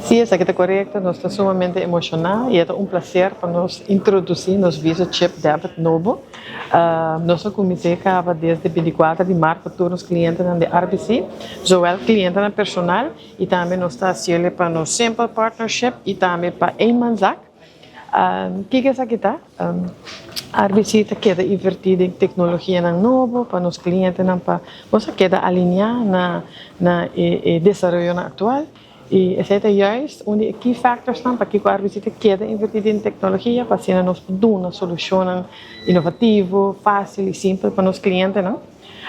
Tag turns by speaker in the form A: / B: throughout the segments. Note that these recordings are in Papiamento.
A: Si, esaki ta korekto. Nos ta sumamente emoshoná i ta un plaser pa nos introdusí nos Visa Chip Debit nobo. Nos a kuminsá kaba desde 24 di mart pa tur nos klientenan di RBC, zowel klientenan personal i tambe nos ta hasié pa nos Simple Partnership i tambe pa eenmanszaak. Kiko esaki ta? RBC ta keda invertí den teknologianan nobo pa nos klientenan pa bo keda alineá na e desaroyo aktual. I esei ta juist un di e key factors pa ku RBC ta keda invertí den teknologia pa asina nos duna solushon inovativo, fásil i simpel pa nos klientenan.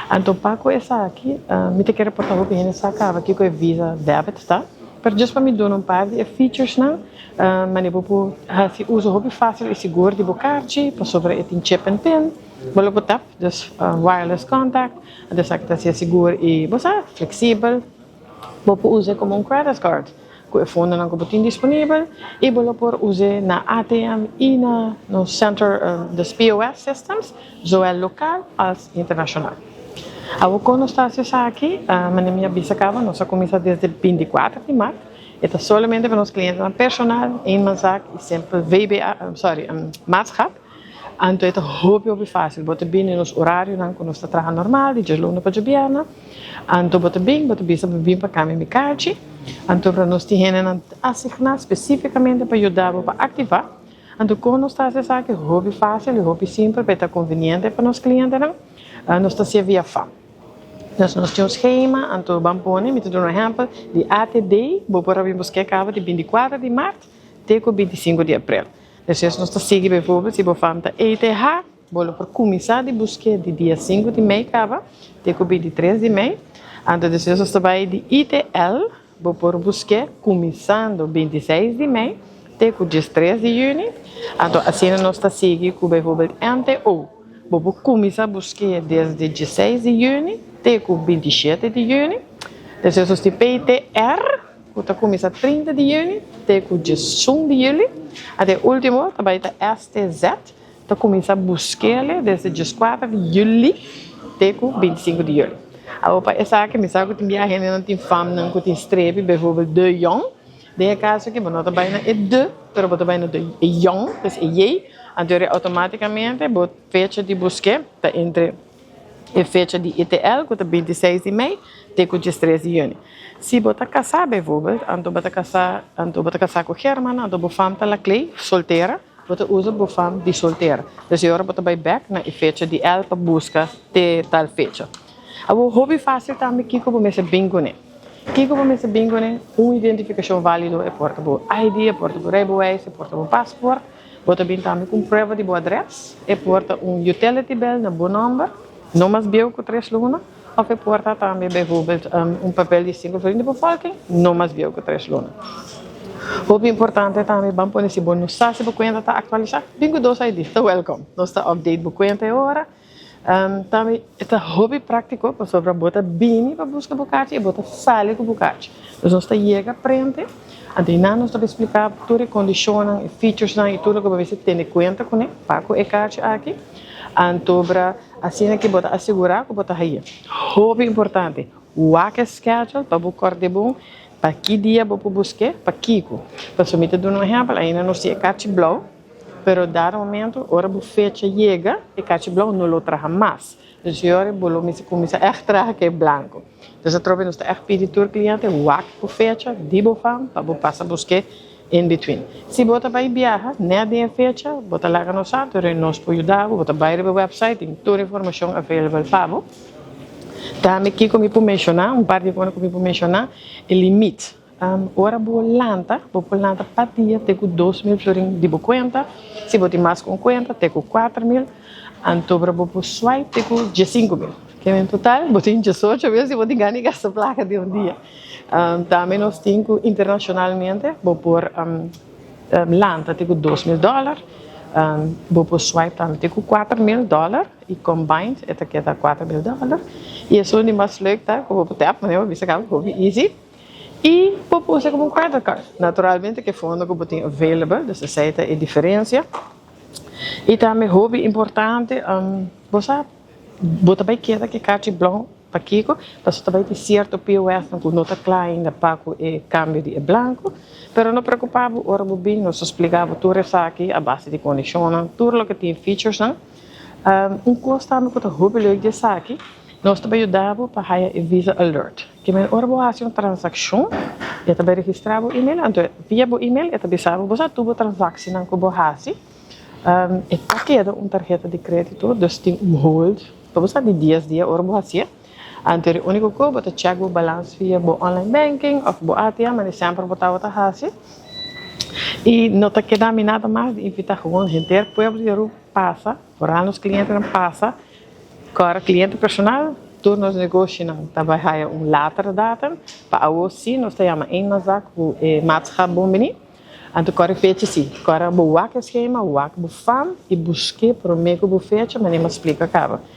A: Anto, pa ku esaki, mi ta kere por ta hopi hende sa kaba kiko e Visa Debit ta. Pero just pa mi duna un par di features nan, manera bo por hasi uso hopi fásil i sigur di bo karchi, pasobra e tin chip en pin, bo lo tap, dus wireless contact, dus esaki ta sigur i bo sa, fleksibel, bo por usa komo un credit card ku e fondonan ku bo tin disponibel i bo por usa na ATM i na no center di POS systems, zowel lokal als internashonal. Awor kon nos ta aki, manera mi a bisa kaba, nos a kuminsá desde 24 di mart. E ta solamente pa nos klientenan personal, eenmanszaak i simpel VBA, sorry, maatschap. Anto e ta hopi hopi fásil. Bo ta bin den nos orarionan ku nos ta traha normal, di djaluna pa djabièrnè. Anto bo ta bin, bo ta bisa bin pa kambia mi karchi. Anto pa nos tin hendenan asigná spesífikamente pa yuda pa aktivá. Anto kon nos ta hasi esaki hopi fásil i hopi simpel pa ta konveniente pa nos klientenan. Nos ta hasié via FAM. Dus nos tin un skema, anto ban pone, mi ta duna un ehèmpel, di ATD, bo por bin buska kaba di 24 di mart te ku 25 di aprel. Dus nos ta sigui bijvoorbeeld, si bo fam ta ETH, bo por kuminsá di buska di dia 5 di mei kaba, te ku 23 di mei. Anto dus nos ta bai di ITL, bo por buska kuminsando 26 di mei, te ku 3 di yüni. Anto asina nos ta sigui ku bijvoorbeeld NTO. Bo por kuminsá buska desde 16 di yüni te ku 27 di yüni. Despues nos tin PTR, ku ta kuminsá 30 di yüni te ku 1 di yüli. Anto último tambe ta STZ, ta kuminsá buska desde 4 di yüli te ku 25 di yüli. Awor pa esaki, mi sa ku tin biaha nan tin fam nan ku tin strepi, bijvoorbeeld De Jong. Den kaso ku bo no ta bai na e de, pero bo ta bai na de e jong, dus e J, anto outomátikamente bo fecha di buska ta entre e fecha di ITL, ku ta 26 di mei, te ku 3 di yüni. Si bo ta kasá bijvoorbeeld, anto bo ta kasá, anto bo ta kasá ku Herman, anto bo fam ta Laclé, soltera, bo ta usa bo fam di soltera. Dus awor bo ta bai back na e fecha di L pa buska te tal fecha. Awor hopi fásil tambe kiko bo mester bin kuné. Kiko bo mester bin kuné? Un identifikashon válido, e por ta bo ID, e por ta bo rijbewijs, e por ta bo paspoort. Bo ta bin tambe ku prueba di bo adrès, e por ta un utility bill na bo nòmber, no mas bieu ku 3 luna, òf e por ta tambe bijvoorbeeld un papel di 5 florin di bevolking, no mas bieu ku 3 luna. Hopi importante tambe, ban pone si bo no sa si bo kuenta ta aktualisá, bin ku dos ID, ta welcome. Nos ta update bo kuenta e ora. Tambe ta hopi práktiko pasobra bo ta bini pa buska bo karchi i bo ta sali ku bo karchi. Dus nos ta yega prente, anto einan nos ta splika tur e kondishonnan, e featuresnan i tur loke bo mester tene kuenta kuné pa ku e karchi aki. Anto bra asina ku bo ta asegurá ku bo ta haña. Hopi importante, wak e schedule pa bo kòrda bon pa ki dia bo por busk'é, pa kiko. Pasobra mi ta duna un ehèmpel, ainda nos tin e karchi blou, pero dado momento, ora bo fecha yega, e karchi blou no lo traha mas. Dus awor bo lo mester kuminsá echt traha ku e blanku. Dus atrobe nos ta echt pidi tur kliente wak bo fecha di bo fam pa bo pasa busk'é in between. Si bo ta bai biaha net den e fecha, bo ta laga nos sa, pero nos por yuda bo, bo ta bai riba e website, tin tur informashon available pa bo. Tambe kiko mi por menshoná, un par di kos ku mi por menshoná, e limit. Ora bo lanta, bo por lanta pa dia te ku 2000 florin di bo kuenta. Si bo tin mas ku un kuenta, te ku 4000. Anto bo por swipe te ku 15.000. Ku en total, bo tin 18.000 si bo tin gana di gasta plaka di un dia. Tambe nos tin ku internashonalmente, bo por lanta te ku 2000 dòler. Bo por swipe tambe te ku 4000 dòler. I combined, e ta keda 4000 dòler. I esei di mas leuk ta, ku bo por tap, manera bo bisa kaba, hopi easy. I bo por usa komo un credit card. Naturalmente ku e fondo ku bo tin available, dus esei ta e diferensia. I tambe hopi importante, bo sa, bo ta bai keda ku e karchi blou. Pakico? Paso tambe tin cierto POS cu no ta cla ainda pa e cambio di blanco, pero no preocupa, ora bo bin, nos ta splica tur esaki a base di condicion, tur loke tin features, no? Un cos tambe cu ta hopi leuk di esaki, nos tambe ta yuda pa e Visa Alert. Kiermen, ora bo haci un transaccion, e tambe registra e e-mail, anto via e e-mail, e tambe sabi, bo tur transaccion cu bo haci, e ta keda un tarheta di credito, dus tin un hold, pa bo di 10 dia, ora bo haci. Anto, e unico cos, bo check e balance via bo online banking of bo ATM, mas semper bo ta haci. Y no ta keda mi nada mas di invita gewoon henter pueblo di Aruba pasa, vooral nos clientenan pasa, awor cliente personal, tur nos negoshinan tambe haya un later datum, pa awo si nos ta yama eenmanszaak ku maatschap bon bini. Anto core fecha si, core bo wak schema, wak bo fam e busque prome ku bo fecha, mas mi a splica caba.